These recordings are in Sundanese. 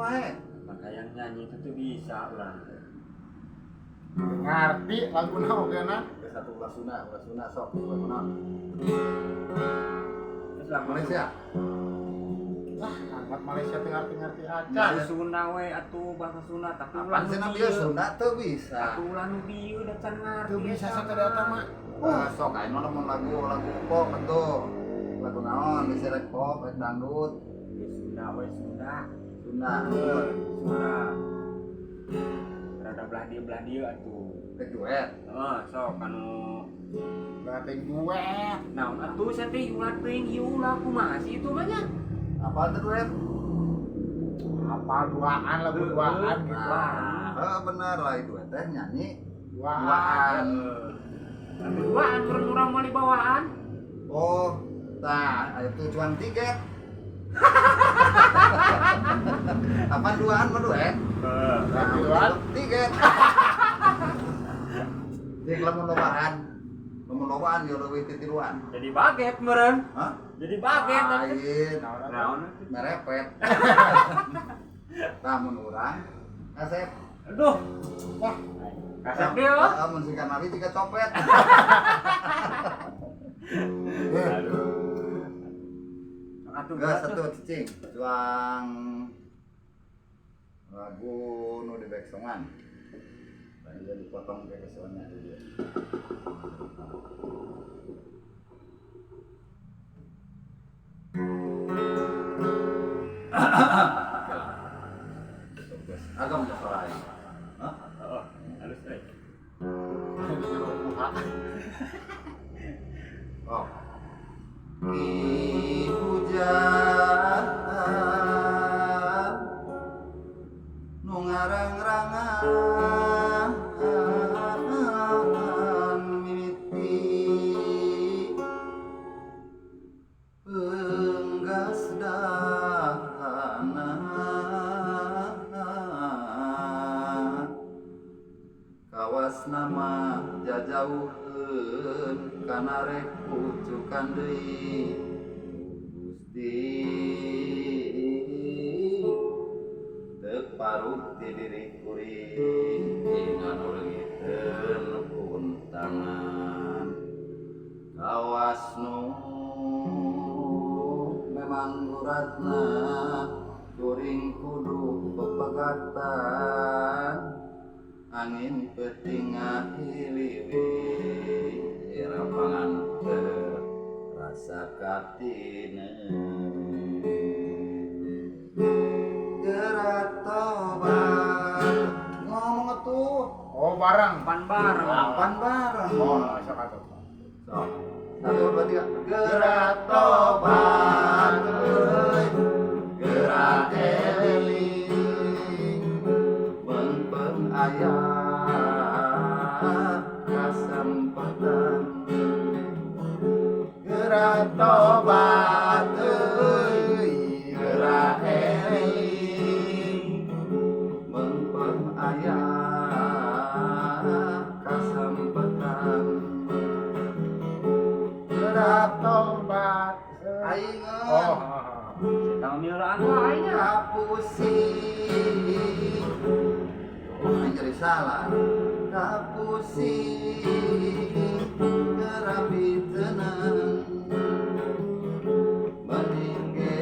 Kumaha? Maka yang nyanyi itu tuh bisa urang teh. Ngarti laguna oge na. Ke satu ulah Sunda sok lagu naon? Terus lagu Malaysia. Ah, angkat Malaysia teu ngarti-ngarti acan. Bahasa Sunda we atuh bahasa Sunda tapi ulah Apaan nu cenah bieu. bieu Sunda teu bisa. Atuh ulah nu bieu da can ngarti. Teu bisa eta satu mah. data mah. Sok aing mah lamun lagu lagu pop atuh. Lagu naon bisa rek pop, rek dangdut, Ya Sunda we Sunda. Sunda. Sunda. Rada belah dieu atuh. Rek duet. Heeh, sok anu Berarti duet. naon atuh sia teh ulah teuing ieu ulah kumaha sih itu mah nya? Apa tuh duet? Apa duaan lagu duaan gitu. Wah. Heeh, bener lah duet teh nyanyi Duaan. duaan. Tapi duaan urang urang mau dibawaan. Oh, nah itu cuma tiket. Apa duaan mah duet? Heeh. Nah, Duaan? tiket. Jeung lamun lobaan. Lamun lobaan yo leuwih ti tiluan. Jadi baget meureun. Hah? Jadi baget atuh. Lain, Naon atuh? merepet. Lamun urang kasep. Aduh. Wah, Kasep dia loh. Lamun si Kanali jika copet. Aduh. Atuh Enggak satu cicing, cuang lagu nu di backsongan. Nah, dia dipotong ke kesonya dia. Agam suara aing. Hah? Oh, halus euy. di jero buha. Oh. Ki hujan nu ngarang-rangan mimiti penggas dahana kawas nama jajauheun kana rek pucukan deui Gusti teu paruh ti diri kuring anu leungiteun untangan kawas nu memang uratna kuring kudu pepegatan angin peuting ngahiliwi rapangan teu rasa katine gerak tobat ngomong atuh. Oh, bareng. Pan bareng. Apaan bareng. Oh, sok atuh. Sok. Satu, dua, tiga. Gerak tobat euy, gerak eling, mengpeng aya kasempatan. Gerak tobat euy, gerak eling, mengpeng aya kasempatan. Gerak tobat. Aing Oh, Eta milaan wae nya. Kapusing. Oh, ini jadi salah. Kapusing kerapi tenang mending ge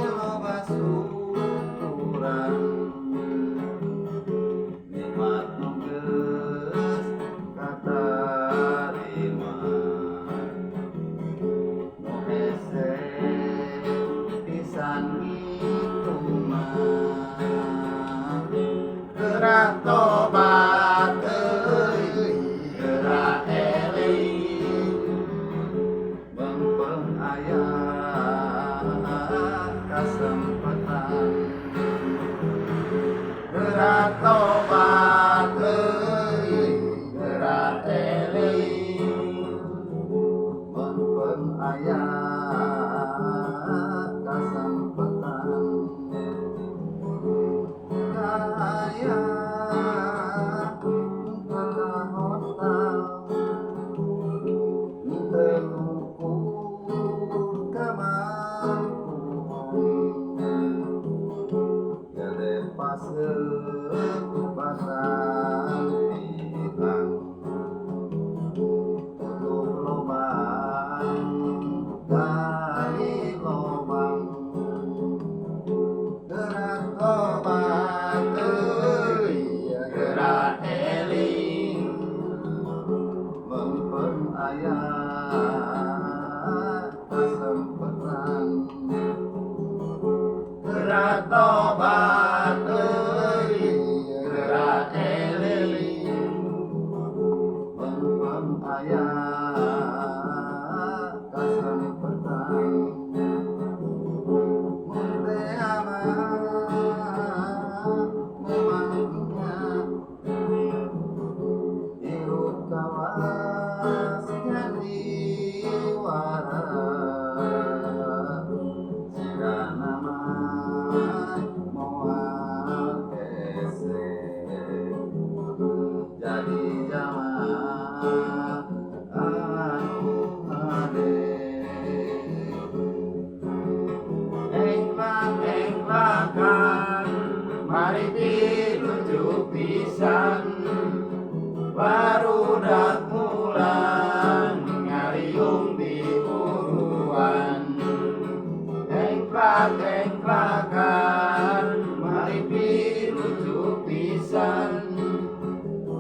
loba syukuran nikmat nu geus katarima nu hese pisan ngitungna. Gerak tobat euy,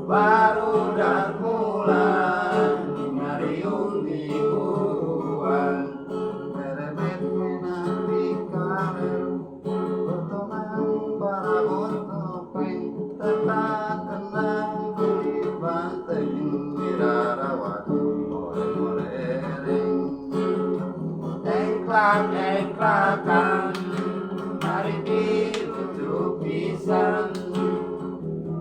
Barudak mulang ngariung di buruan. Berebet meunang dikarer, potongan parabot topeng, tetak kendang kulit banteng, dirarawat oreng-oreng. Engklak engklakan, mari dilucu pisan.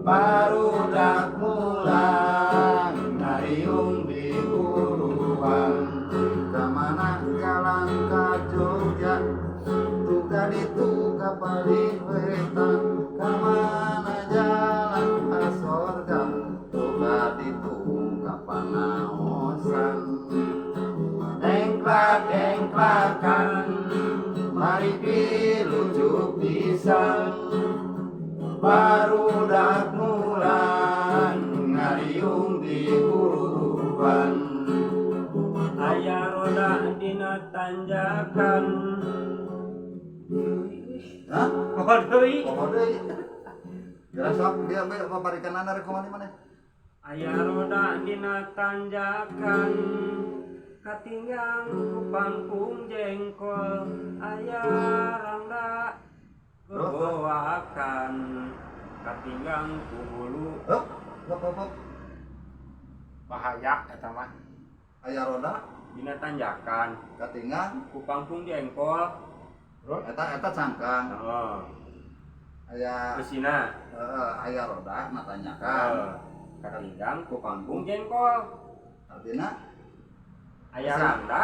Barudak mulang ngariung di buruan. Kamana jalan ka Jogja, tuh ka ditu ka palih wetan. Kamana jalan ka sorga, tuh ka ditu ka pangaosan. Engklak engklakan, mari pilucu pisan. Barudak mulang ngariung di buruan. Aya roda dina tanjakan. Hah? Oh deui. Poho deui. Geura sok dia be paparikanana rek kumaha maneh? Aya roda dina tanjakan, katinggang ku pangpung jengkol. Aya rangda gogoakan, katinggang ku hulu. Hop, hop, hop, hop. Bahaya eta mah. Aya roda dina tanjakan katinggang ku pangpung jengkol. Terus eta eta cangkang. Oh. Aya Eusina. Heeh, aya roda na tanjakan. Heeh, katinggang ku pangpung jengkol. Artinya Aya rangda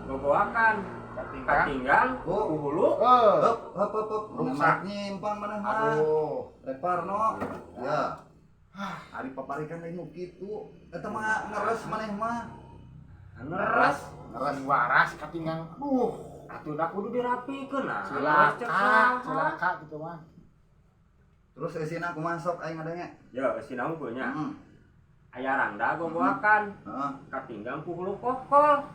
gogoakan, katinggang katinggang ku ku hulu. Eh, hop, hop, hop, hop. Rusak. Nyimpang maneh mah. Aduh. Reparno. Ya. Ari paparikan lain nu kitu. Eta mah ngeres maneh mah. Ngeres. Ngeres. Waras katinggang. Aduh, Atuh da kudu dirapikeun nah. cilaka, cilaka gitu mah. Terus eusina kumaha, sok aing ngadenge? Ya, eusina unggul nya. Heeh. Aya rangda gogoakan, katinggang ku hulu kokol.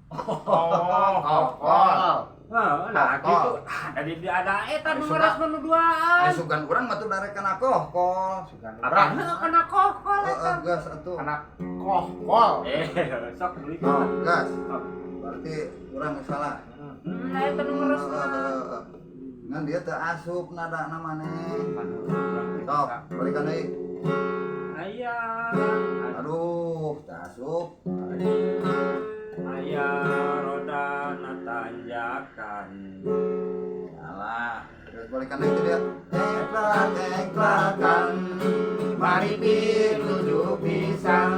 Oh, kokol. Heuh, nah Kokol. gitu. Ah, dari di ada eta nu Ai, ngeres mah nu duaan. Ai, sugan urang mah tuh darek kana kokol. Sugan Apa urang kana kokol eta? Heeh, gas atuh. Anak kokol. Eh, sok deui. Oh, gas. Sok. Berarti urang salah. Nah, eta nu ngeres mah. Heeh. Ngan dia teu asup nada maneh. Aduh, urang teh Sok, bisa. balikan deui. Aya Aduh, teu asup. Aya roda na tanjakan. Salah. Terus balikan deui teh dia. Engklak engklakan, mari pilucu pisan.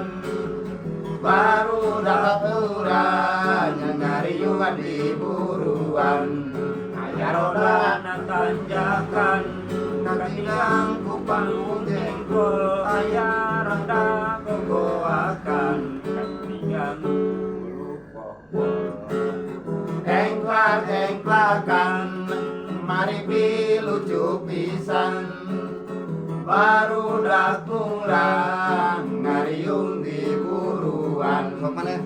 Barudak urang ngariungan di buruan. Aya roda na tanjakan, katinggang ku panggung jengkol. Aya rangda gogoakan, katinggang hulu kokol. Engklak engklakan, mari pilucu pisan. Barudak urang ngariung di buruan. Sok maneh?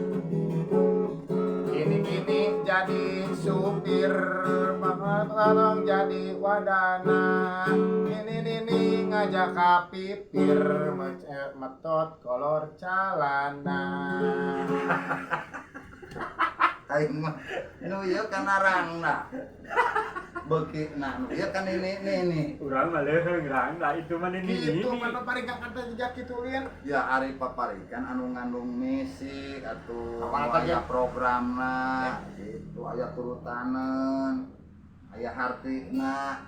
Gini-gini jadi supir, tolong jadi wadana. Ini nini ngajak kapipir, metot kolor calana. Aing mah nu ieu kana rangda. Beuki nah nu ieu kan ini ini. Urang mah leuheung rangda itu mah ini Gitu ini. mana paling kata jejak gitu lian. Ya, ari paparikan anu ngandung misi atuh. Awal nu tadi. aya programna gitu, aya turutaneun, aya hartina,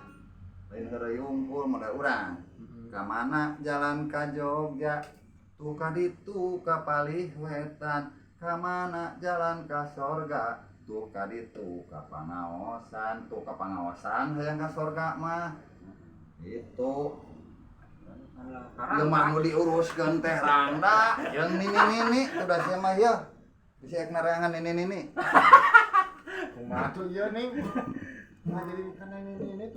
lain heureuy unggul modal urang. Ka mana jalan ka Jogja, tuh ka ditu ka palih wetan. Ka mana jalan ka sorga, tuh ka ditu ka pangaosan. Tuh ka pangaosan hayang ka sorga mah itu. Ieu mah nu diuruskeun teh rangda jeung nini-nini udah sia mah ieu. Bisa ek nareangan nini-nini. Kumaha tuh ieu ning? Nah, jadi karena ini tuh.